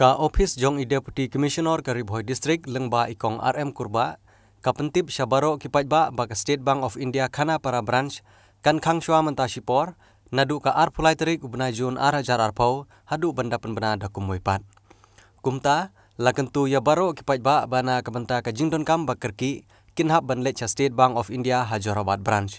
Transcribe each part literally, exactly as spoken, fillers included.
Ka ophis jong i Deputy Commissioner ka Ri Bhoi District lyngba i Kong R M Kurbah ka pyntip sha baroh ki paidbah ba ka State Bank of India Khanapara Branch kan khang shwa mynta shipor, naduh ka arphew lai tarik u bnai Jun ar hajar arphew haduh ban da pynbna da kumwei pat. Kumta, la kyntu ïa baroh ki paidbah ba na ka bynta ka jingdonkam ba kyrkieh kin hap ban leit sha State Bank of India ha Jorabat Branch.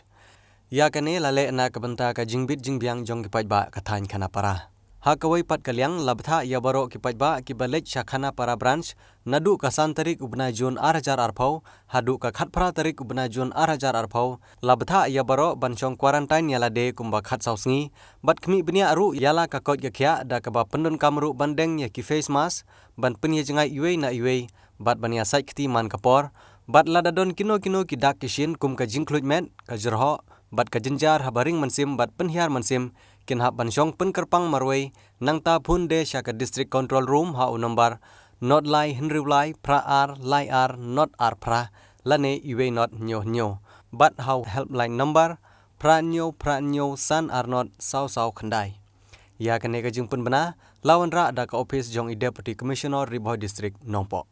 Ïa kane la leh na ka bynta ka jingbit jingbiang jong ki paidbah ka thaiñ Khanapara. Ha kawei pat ka liang, la bthah ïa baroh ki paidbah kiba leit sha Khanapara Branch naduh ka san tarik u bnai Jun ar hajar arphew haduh ka khatphra tarik u bnai Jun ar hajar arphew, la bthah ïa baroh ban shong quarantine ïa lade kumba khatsaw sngi, bad khmih bniah ruh ïa la ka koit ka khiah da kaba pyndonkam ruh ban deng ïa ki face mask, ban pynïajngai iwei na iwei, bad ban ïasaid kti man ka por, bad lada don kino kino ki dak ki shin kum ka jingkhluit met, ka jyrhoh, bad ka jynjar haba ring mynsiem bad pynhiar mynsiem, kin hap ban shong pynkyrpang marwei, nangta phone de sha ka District Control Room ha u nombar not lai hynriew lai phra ar lai ar not ar phra lane iwei not hynñiew hynñiew, bad ha u helpline number phra hynñiew phra hynñiew san ar not saw saw khyndai. Ïa kane ka jingpynbna la wanrah da ka ophis jong i Deputy Commissioner Ri Bhoi District Nongpoh.